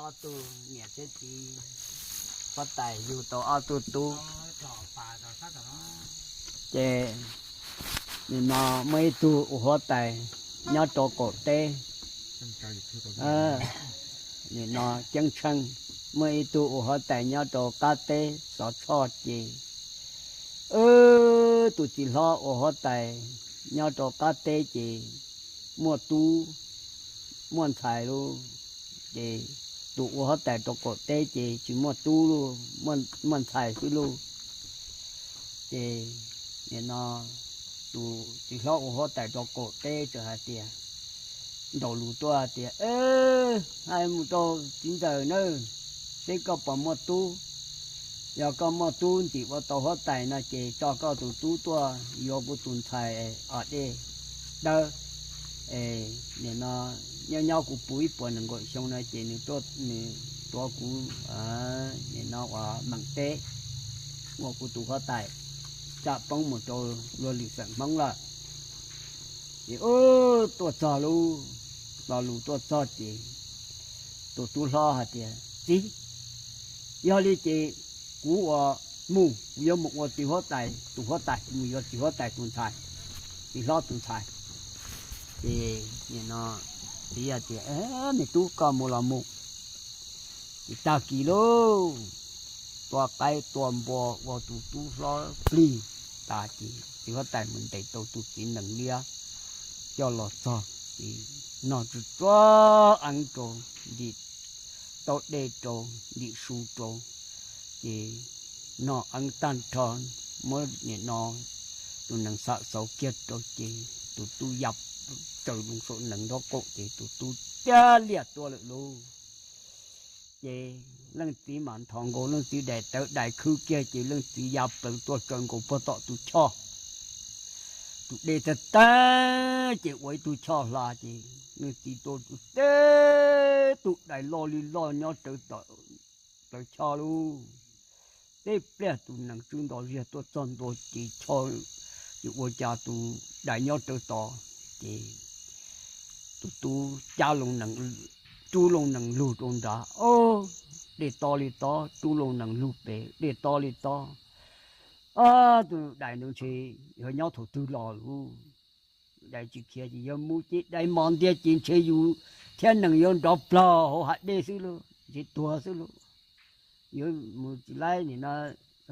Ob tug niam thiab txiv, huab tais yug tau ob tug tub. Ces nim no muaj ib tug ua huab tais nyob rau qaum teb, nim no ceeb tsheej, muaj ib tug ua huab tais nyob rau qab teb xov tshoj ces, tus txiv hlob ua huab tais nyob rau qab teb ces muaj tub muaj ntxhais lauj. Ces tus ua huab tais rau qaum teb ces tsis muaj tub lauj, muaj ntxhais xwb lauj. Ces nim no tus txiv hlob ua huab tais rau qaum teb txawm hais tias, ntaus lus tuaj hais tias, hais mus rau txiv ntxawm nawb, seb koj puas muaj tub. Yog koj muaj tub ntxim ua tau huab tais no ces tso koj tus tub tuaj yuav kuv tus ntxhais os dej dawb. Nim no nyob nyob kuv puv ib puas nees nkaum xyoo no ces nws tuaj, nws tuav kuv nim no ua meem teb ua kuv tus huab tais, tsam poob mus rau luag lwm xeem Hmoob lawm. Ces tuaj txog lub, lo lus tuaj txog ces tus tub hlob hais tias, txiv, yog li ces kuv ua mus, kuv yuav mus ua txiv huab tais tus huab tais, mus yuav txiv huab tais tus ntxhais, txiv hlob tus ntxhais. Ces nim no txiv hais tias, me tub, koj mus los mus. Ces tag kis lauj, tua qaib tua npua ua tus tub hlob plig tas ces txiv huab tais mus ntes tau tus txiv nees liab coj los txog ces noj tsuj tsuag eeb rau, ntim taub dej rau, ntim su rau, ces noj eeb tag nrho, muab nim no tus nees xam xauv kiag rau ces tus tub ya tsaws loo saum nees nraub qaum ces tus tub tiag liaj tuaj lawm lauj. Ces leej txiv mam nthos nkaus leej txiv daim tawv dais khwb kiag ces leej txiv ya plaws tuaj tsaws nkaus puag tom tus choj. Tus dej tag tag ces ua ib tug choj hla ces leej txiv tuaj teb tus dais loj li loj nyob rawv tom plaws choj lauj. Teb pliag tus nees tswb nto ziag tuaj txog ntua ces choj, ces ua cas tus dais nyob rawv tod ces tus tub cab loo nees, rub loo nees lug rau nrad, o, dej to li to, rub loo nees lug pem, dej to li to. Tus dais ntawd ntshe yog nyob thaum twg los lauj. Dais tsis khiav ces yog mus ces dais mos ntiag ces ntshe yus thiab nees yuav nrov plog hauv hav dej xwb lauj, ntshe tuag xwb lauj. Yuav mus tsis laib nim no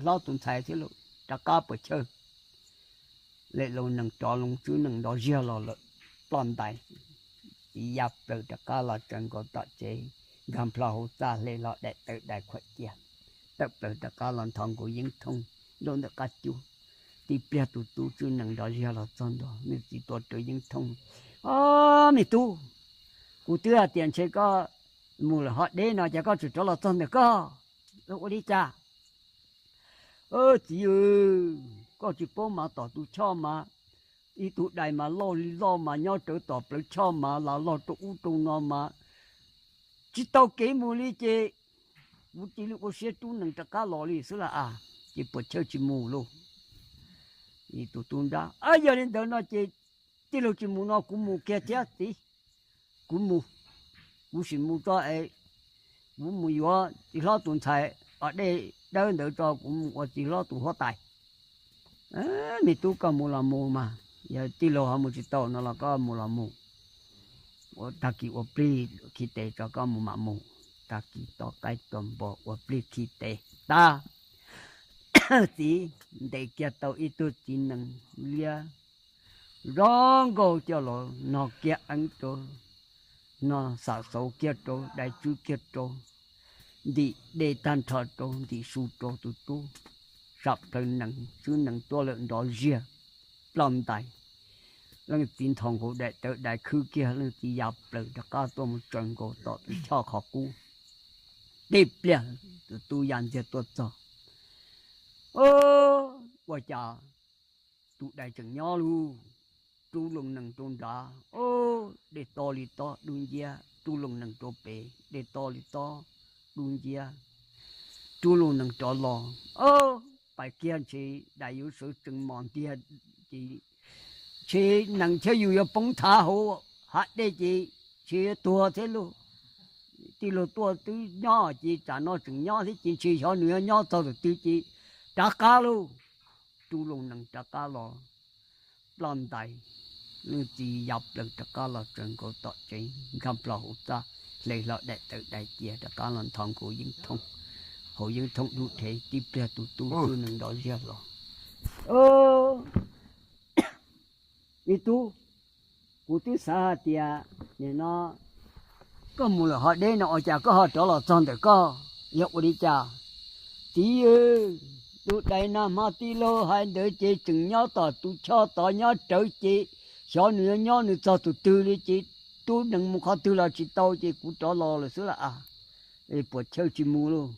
hlob tus ntxhais thiab lauj, rov qab puas chawj. Lem loo nees rov loo tswb nees nto ziag los lawm, ploj ntais. Txiv ya plaws rov qab los tsaws nkaus tom tsev, nkag nplho hauv txaj hle hlo daim tawv dais khuam cia, tawm plaws rov qab los nthos nkaus yeeb thooj nraum ntawm qab cub. Tib pliag tus tub tswb nees nto ziag los txog ntua, nws txiv tuav rawv yeeb thooj, o, me tub, kuv twb hais tias ntshe koj mus lawm ho deb no ces koj tseem rov los txog ntawm koj, ua li cas? Txiv, koj tsis paub mas tom tus choj mas ib tug dais mas loj li loj mas nyob rawv tom plawv choj mas las log rau ub rau no mas tsis tau kev mus li ces kuv cia li ua siab rub nees rov qab los li xwb lauj. Ces puas chawj tsis mus lauj. Tus tub nrab, yog li ntawd no ces tij laug tsis mus no kuv mus kiag thiab txiv. Kuv mus, kuv sim mus tso es kuv mus yuav txiv hlob tus ntxhais os dej dawb ntawd tso, kuv mus ua txiv hlob tus huab tais. Me tub, koj mus los mus mas, yog tij laug ho mus tsis tau no los koj mus los mus. Ua tag kis ua plig khi tes tso koj mus mam mus. Tag kis tua qaib tua npua ua plig khi tes tag, txiv ntes kiag tau ib tug txiv nees liab zoo nkauj coj los no kiag eeb rau, no xam xauv kiag rau, dai tswb kiag rau, ntim dej tag nrho rau, ntim su rau tus tub, sam plawv nees, tswb nees tuaj lawm nrov ziag, ploj ntais. Leej txiv nthos nkaus daim tawv dais khwb kiag, leej txiv ya plaws rov qab tuaj mus tsaws nkaus tom tus choj qhov qub. Tib pliag tus tub ya ntxiag tuaj txog, ua cas tus dais tseem nyob lauj. Rub loo nees rau nrad, dej to li to dub nciab, rub loo nees rau pem, dej to li to dub nciab, rub loo nees rov los, pais kiag ntshe dais yuav sawv tsees mos ntiag, ces ntshe nees thiab yus yuav poob nthav hauv hav dej ces ntshe yuav tuag thiab lauj. tij laug tuaj twb nyob ces tsam no tseem nyob thiab ces ntshe xyov nws yuav nyob txog tus twg ces rov qab lauj. Rub loo nees rov qab los ploj ntais, leej txiv ya plaws rov qab los tsaws nkaus tom tsev, nkag plho hauv txaj, hle hlo daim tawv dais cia rov qab los nthos nkaus yeeb thooj, haus yeeb thooj dub dhev, tib pliag tus tub tswb nees nrov ziag los. Me tub, kuv twb xav hais tias nim no koj mus lawm ho deb no ua cas koj ho rov los txog ntawm koj, yog ua li cas? Txiv, tus dais nag hmo tij laug hais ntawd ces tseem nyob tom tus choj tod nyob rawv ces xyov nws yuav nyob nws txog tus twg li ces rub nees mus qhov twg los tsis tau ces kuv rov los lawm xwb las. Puas chawj tsis mus lauj.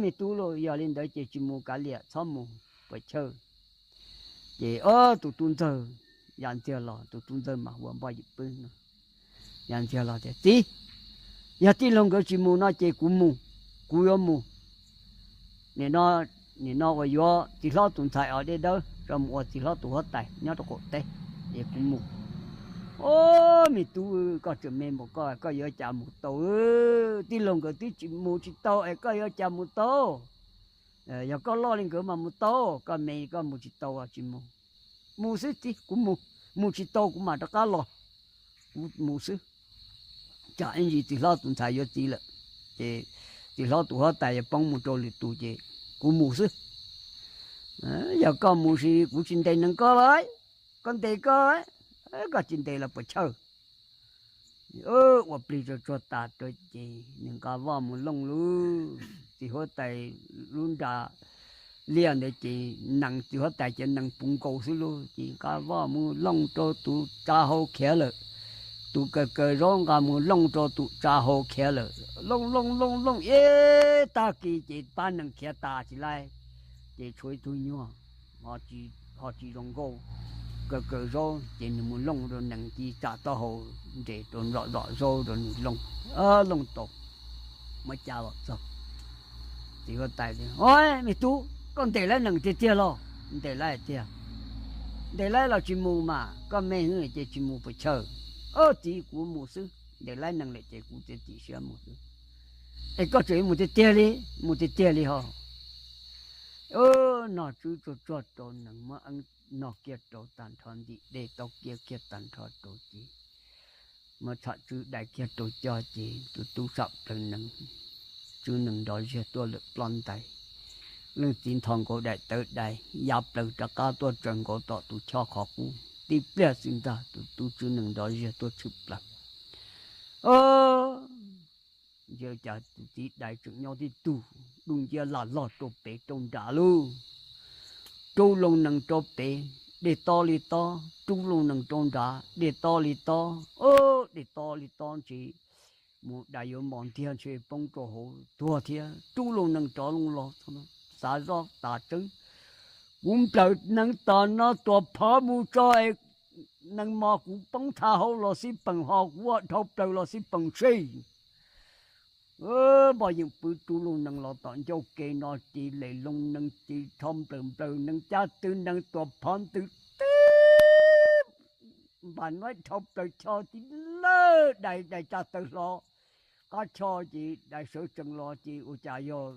Me tub lauj, yog li ntawd ces tsis mus kav liam, txhob mus, puas chawj. Ces tus tub ntxawg ya ntxiag los, tus tub ntxawg mas hu ua Npoj Yim Pwb no, ya ntxiag los tias, Txiv, yog tij laug nkawd tsis mus no ces kuv mus, kuv yuav mus. Nim no uas yuav txiv hlob tus ntxhais os dej dawb tso mus ua txiv hlob tus huab tais nyob rau qaum teb, es kuv mus. Au, me tub, koj tseem me npaum koj, koj yuav cas mus tau? Tij laug nkawd twb tsis mus tsis tau es koj yuav cas mus tau? Yog koj loj li nkawd mas mus tau, koj me koj mus tsis tau tsis mus. Mus xwb txiv, kuv mus, mus tsis tau kuv mam rov qab los, kuv mus xwb. Tsam ib ntsis txiv hlob tus ntxhais yuav txiv lawm, ces txiv hlob tus huab tais yuav poob mus rau lwm tus ces kuv mus xwb. Yog koj mus ces kuv tsis ntes nees koj los, koj ntes koj, koj tsis ntes los puas chawj. Ua plig tsuag tsuag tas rau ces nws nqa voj mus looj lub txiv huab tais lub nra liaj ntawd ces nees txiv huab tais cov nees puv nkaus xwb lauj, ces nqa voj mus looj rau tus tsa hau khiav lawm. Tus kaws kaws zaub nqa mus looj rau tus tsa hau khiav lawm, looj looj looj looj ib tag kis ces pab nees khiav tas tsis laij, ces tshuav ib tug nyuag ho tsis zoo nkauj, kaws kaws zaub ces nws mus looj rau nees cia tsam taub hau nres rau zom zom zaub rau nws looj, looj tau, muab cab los txog. Txiv huab tais, Au, me tub, koj ntes laib nees tiag tiag los? Ntes laib tiag. Ntes laib los tsis mus mas, koj me ces tsis mus puas chawj? Au txiv, kuv mus xwb, ntes laib nees lawm ces kuv txiav txim siab mus xwb. Es koj tseem yuav mus tiag tiag li? Mus tiag tiag li ho. Nog tswb tsuag tsuag rau nees, muab eeb nog kiag rau tag nrho, ntim dej taub kiab kiag tag nrho rau ces muab tsham tswb dai kiag rau coj ces tus tub sam plaws nees, tswb nees nrov ziag tuaj lawm ploj ntais. Leej txiv nthos nkaus daim tawv dais ya plaws rov qab tuaj tsaws nkaus tom tus choj qhov qub, tib pliag xwb ntag tus tub tswb nees nrov ziag tuaj tshwm plaws. Ntsia cas tus txiv dais tseem nyob tib tug, dub nciab laj log rau pem rau nrad lauj. Rub loo nees rau pem, dej tob li tob, rub loo nees rau nrad, dej tob li tob, dej tob li tob ntshe mus dais yuav mos ntiag ntshe poob rau hauv tuag thiab. Rub loo nees rov loo los, xav zoj tas tseeb, kuv nplawm nees tom no tuam phov mus tso es nees mos kuv poob tha hauv los xij peem ho kuv ua dhau plaws los xij peem seb. Npoj Yeem Pwv rub loo nees los tom ncauj ke no ces lem loo nees ces rho nplawm nplawm nees cab tw nees tuam phov ntws tib npam nuaib dhau plaws cho tib lawj dais, dais tsa taw hlo qab cho ces dais sawv tsees los ces ua cas yog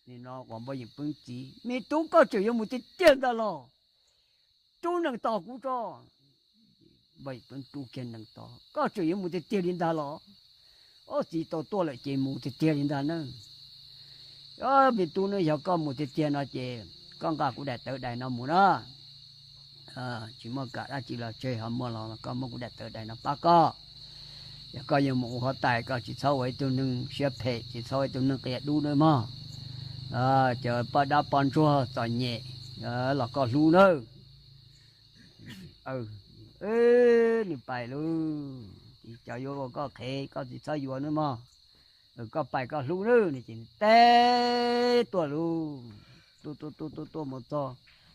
nim no uas Npoj Yeem Pwv txiv, Me tub, koj tseem yuav mus tiag tiag ntag los? Rub nees tos kuv tso. Npoj Yeem Pwv rub kiag nees tos, Koj tseem yuav mus tiag tiag li ntag los? Ob txiv tau tuaj lawm ces mus tiag tiag li ntag na. Me tub, yog koj mus tiag tiag no ces koj nqa kuv daim tawv dais no mus na. Tsis muaj kam dab tsi los tseg, ho muaj los koj muab kuv daim tawv dais no pab koj. Yog koj yuav mus ua huab tais koj tsis txhob ua ib tug neeg siab phem, tsis txhob ua ib tug neeg qias dub nawb mog. Cov poj dab poj ntsuag txom nyem los koj hlub nawb. Nws pais lauj, ces cov yuav ua koj qhev koj tsis txhob yuav nawb mog. Koj pais koj hlub nawb. Ces teb tuaj lauj, tuaj tuaj tuaj tuaj mus txog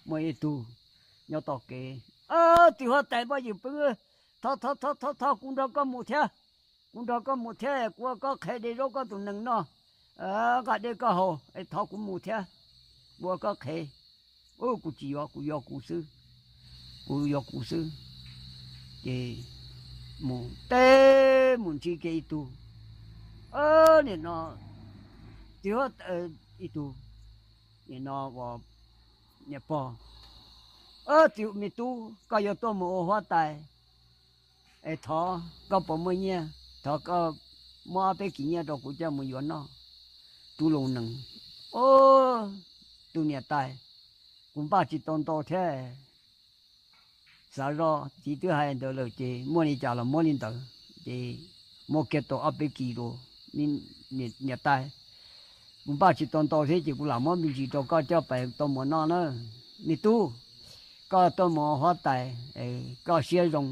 muaj ib tug nyob tom kev, Txiv huab tais Npoj Yeem Pwv, thov thov thov thov, kuv nrog koj mus thiab, kuv nrog koj mus thiab, kuv ua koj qhev de zaub koj tus nees noj, nqa dej koj haus, thov kuv mus thiab, kuv ua koj qhev. Kuv tsis yuav, kuv yuav kuv xwb, kuv yuav kuv xwb. Ces mus teb mus ntsib kiag ib tug Nim no txiv huab, ib tug nim no ua niam pog, txiv me tub, koj yuav tuaj mus ua huab tais es thov koj puas muaj nyiaj, thov koj muab ob peb kis nyiaj rau kuv coj mus yuav noj. Tub Loo Nees, o, tus niam tais, kuv npaj tsis tau ntau thiab. Xav zoj txiv twb hais ntawd lawm ces muaj li cas los muab li ntawd, ces muab kiag tau ob peb kis rau. Niam tais, kuv npaj tsis tau ntau thiab ces kuv lam muab me ntsis rau koj coj pais tau mus noj na. Me tub, koj tuaj mus huab tais, koj siab zoo,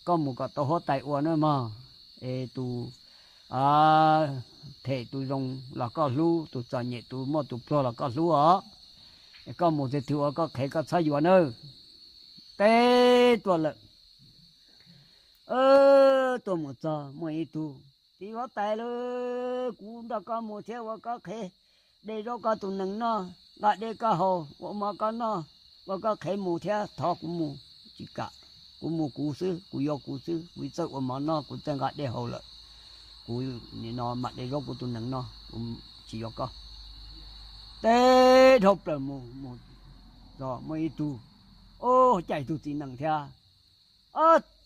koj mus kom tau huab tais ua na mog. Es tus phem tus zoo los koj hlub, tus txom nyem tus muaj tus pluag los koj hlub os. Koj mus txog twg ua koj qhev koj txhob yuav nawb. Teb tuaj lawm, tuaj mus txog muaj ib tug, txiv huab tais lauj, kuv nrog koj mus thiab ua koj qhev, de zaub koj tus nees noj, nqa dej koj haus, ua mov koj noj, ua koj qhev mus thiab thov kuv mus. Tsis kam, kuv mus kuv xwb, kuv yuav kuv xwb, kuv txawj ua mov noj, kuv txawj nqa dej haus lawm, kuv nim no mam de zaub kuv tus nees noj, kuv tsis yuav koj. Teb dhau plaws mus mus txog muaj ib tug, o, caij tug txiv nees thiab.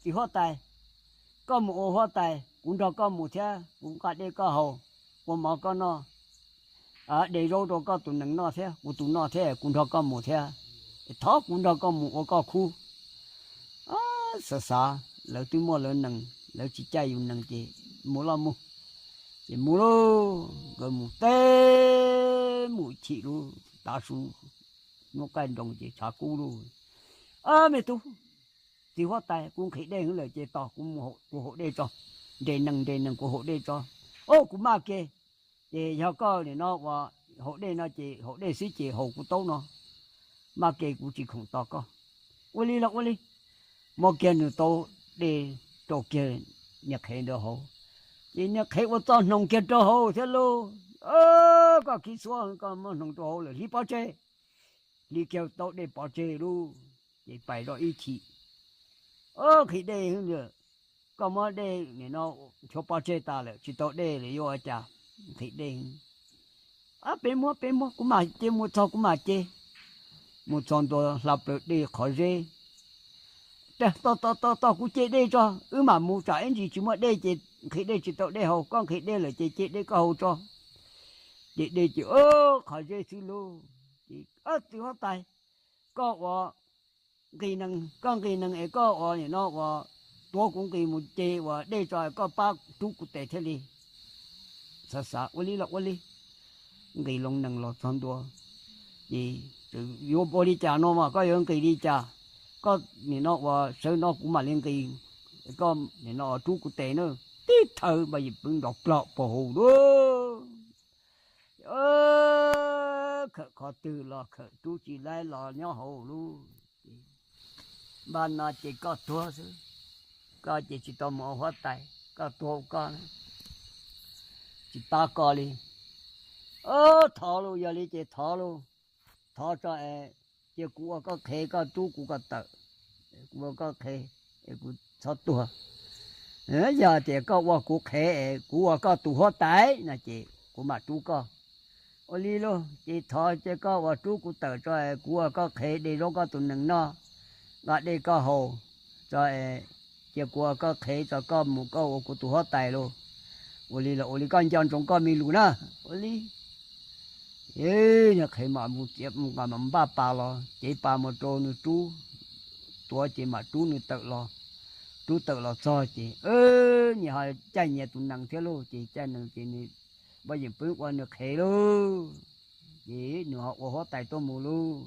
Txiv huab tais, koj mus ua huab tais kuv nrog koj mus thiab, kuv nqa dej koj haus, ua mov koj noj, de zaub rau koj tus nees noj thiab kuv tus noj thiab, kuv nrog koj mus thiab, thov kuv nrog koj mus ua koj khub. Xav xav lawv twb muaj lawv nees, lawv tsis caij yus nees ces mus los mus. Ces mus lauj, nkawd mus teb mus chim lub tav su, hnub qaij nroos ces tshav kub lauj. Me tub, txiv huab tais, kuv nqhis dej lawm ces tos kuv haus dej tso. Nres nees nres nees kuv haus dej tso. O, kuv maj ke. Ces yog koj nim no ua haus dej no ces haus dej xwb ces haus kuv taub no, maj ke kuv tsis khoom tos koj. Ua li los ua li. Muab kiag nws taub dej rau kiag niag qhev ntawd haus, ces niag qhev ua txoj hnoos kiag rau hauv thiab lauj. Koj khib xuab koj muab hnoos rau hauv lawm hliv pov tseg. Hliv kiag taub dej pov tseg lauj, ces pais zoj ib chim. Nqhis dej, koj muab dej nim no nchuav pov tseg tas lawm tsis tau dej lawm yuav ua cas? Nqhis dej, peb muab peb muab, kuv mam ce, mus txog kuv mam ce. Mus txog ntua hla plaws dej qhov zeb. Tog tog tog, kuv ce dej tso wb mam mus, tsam ib ntsis tsis muaj dej ces nqhis dej tsis tau dej haus, koj nqhis dej lawm ces ce dej koj haus tso. Ces dej ces qhov zeb xwb lauj. Ces, txiv huab tais, koj ua nqis nees, koj nqis nees es koj ua nim no ua tuav kuv nqis mus ce ua dej tso koj pab rub kuv tes thiaj li. Xav xav ua li los ua li, nqis loo nees los txog ntua, ces yuav ua li cas no mas koj yuav nqis li cas? Koj nim no ua sawv no kuv mam li nqis, koj nim no rub kuv tes na. Tib thawv npaj yim pw nrov plog puag hauv lauj. Khawm qhov twg los khawm rub tsis laib los nyob hauv lauj. Npaj no ces koj tuag xwb, koj ces tsis tau mus ua huab tais, koj tuag koj, tsis pab koj li. Thov lauj, yog li ces thov lauj, thov tso es cia kuv ua koj qhev koj rub kuv ko taw, kuv ua koj qhev es kuv txhob tuag. Yog tias koj ua kuv qhev es kuv ua koj tus huab tais no ces kuv mam rub koj. Ua li lauj, ces thov cia koj ua rub kuv tawm tso es kuv ua koj qhev de zaub koj tus nees noj, nqa dej koj haus tso es cia kuv ua koj qhev tso koj mus koj ua kuv tus huab tais lauj. Ua li los ua li, koj nco ntsoov koj me lus na. Ua li, niag qhev mam mus txiav npaj pas los cev pas mus rau nws rub, tuav ces mam rub nws tawm los. Rub tawm los txog ces nyias ho caij nyias tus nees thiab lauj, ces caij nees ces nws npaj yeem pw ua nws qhev lauj, ces nws ho ua huab tais tuaj mus lauj.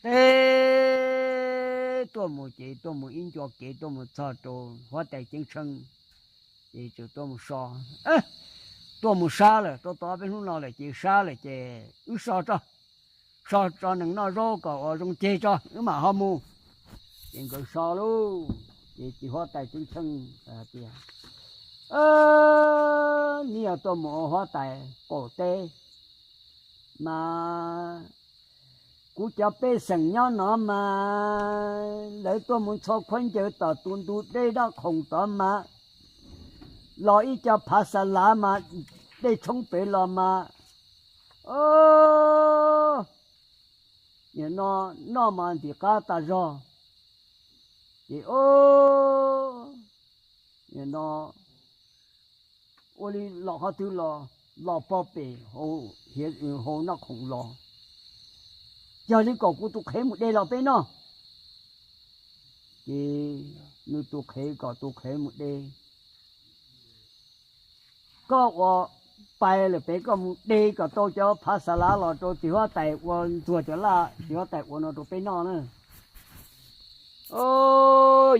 Teb tuaj mus ces tuaj mus ib ncua kev tuaj mus txog rau huab tais ceeb tsheej, ces txawm tuaj mus so, tuaj mus sab lawm, tuaj tau ob peb hnub no lawm ces sab lawm ces wb so tso, so tso nees noj zaub kom ua zoo ceg tso wb mam ho mus. Ces nkawd so lauj, ces txiv huab tais ceeb tsheej tias, neb yog tuaj mus ua huab tais qaum teb mas kuv cov pej xeem nyob no mas lawv tuaj mus ntxhua khaub ncaws tom tus ntug dej Dab Qhoom tod mas los ib co phav xa lav mas dej tshoob pem los mas, o, nim no noj mas ntim qab tas zog. Ces o, nim no ua li los qhov twg los, los pog pem hauv noj khoom los, yog li kom kuv tus qhev mus de los peb noj. Ces nws tus qhev kom tus qhev mus de. Koj ua pais lawm pem koj mus de kom tau cov phav xa lav los rau txiv huab tais ua ntxuag cov laj txiv huab tais ua no rau peb noj na.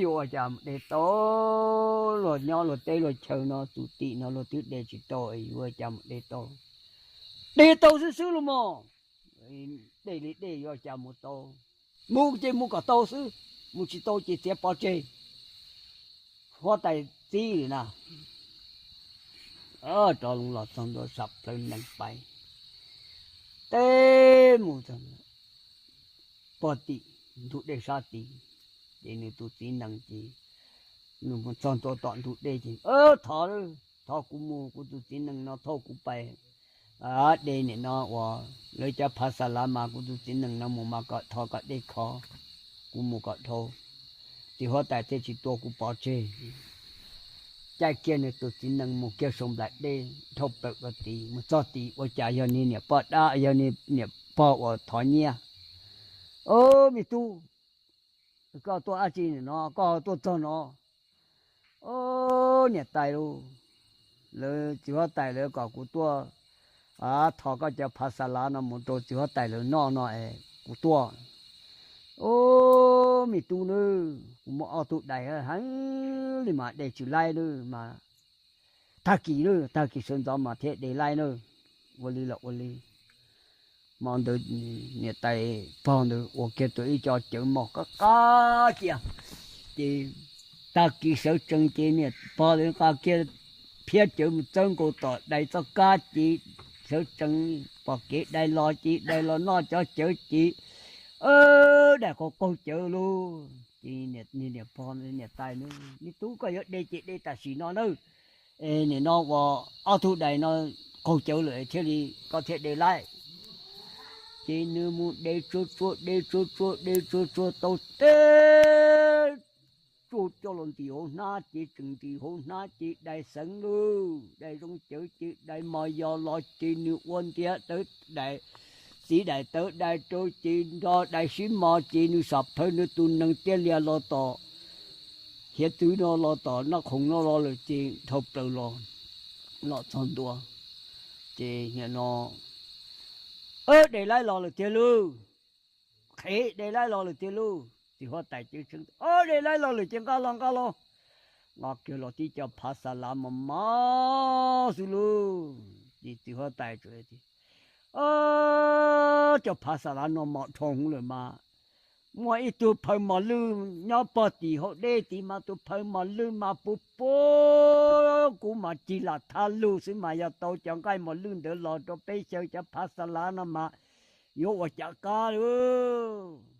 Yuav ua cas mus de tau, luag nyob luag teb luag chaw no tus tim no luag twb de tsis tau, yuav ua cas mus de tau. De tau xwb xwb los mas, dej li dej yuav ua cas mus tau. Mus ces mus kom tau xwb, mus tsis tau ces txiav pov tseg. Huab tais txib li na. Rov los txog ntua sam plawv nees pais, teb mus pog tim ntug dej sab tid. Ces nws tus txiv nees ces nws mus txog ntua tom ntug dej ces, Thov, thov kuv mus, kuv tus txiv nees no thauj kuv pais de nim no uas lawv cov phav xa lav mas kuv tus txiv nees no mus mas kom thov kom dej khov, kuv mus kom dhau, txiv huab tais thiaj tsis tua kuv pov tseg. Caij kiag nws tus txiv nees mus kiag saum nplaim dej dhau plaws rau tid, mus txog tid ua cas yog niag niam poj dab, yog niag niam pog uas thov nyiaj. O, me tub, koj tuaj dab tsi nim no, koj tuaj txog no? O, niam tais lauj, lawv txiv huab tais lawv kom kuv tuaj thov koj cov phav xa lav no mus rau txiv huab tais lawv noj no es kuv tuaj. O, me tub nawb, kuv muaj ob tug dais heev li mas de tsis laib nawb mas, tag kis nawb, tag kis sawv ntxov mas thiaj de laib nawb. Ua li los ua li, hmo ntawd niam tais pog ntawd ua kiag tau ib co cawv mos qab qab cia. Ces tag kis sawv tsees ces niam pog ntawd nqa kiag phiab cawv mus txawb nkaus tom dais txoj kab ces sawv tsees pom kev dais los ces dais los noj cov cawv ces dais qaug qaug cawv lauj. Ces niam pog niam tais, Me tub, koj yuav de ces de tam sim no nawb. Es nim no uas ob tug dais no qaug cawv lawm thiaj li koj thiaj de laib. Ces nws mus de tsuag tsuag de tsuag tsuag de tsuag tsuag tau teb tsuag coj los ntim hauv hnab ces tseem ntim hauv hnab ces dais xeev lauj, dais zoo cawv ces dais mos yos los ces nws ua ntiav tawv dais, txiv dais tawv dais rau ces nrog dais sib mos ces nws sam phawv nws tus nees tiaj lias los tom hiav txwv no los tom noj khoom no los lawm ces dhau plaws los, los txog ntua ces nim no, De laib los lawm tiag lauj, qhev de laib los lawm tiag lauj. Txiv huab tais ceeb tsheej, De laib los lawm ces nqa los nqa los. Nqa kiag los tib co phav xa lav mos mos xwb lauj. Ces txiv huab tais, Cov phav xa lav no mos dhau hwv lawm mas, muaj ib tug phaw mos lwj nyob pog tim hauv dej tid mas tus phaw mos lwj mas puv puv kuv mas cig lam thab lug xwb mas yog tau cov nqaij mos lwj ntawd los rau peb xyaw cov phav xa lav no mas yuav ua cas qab lauj.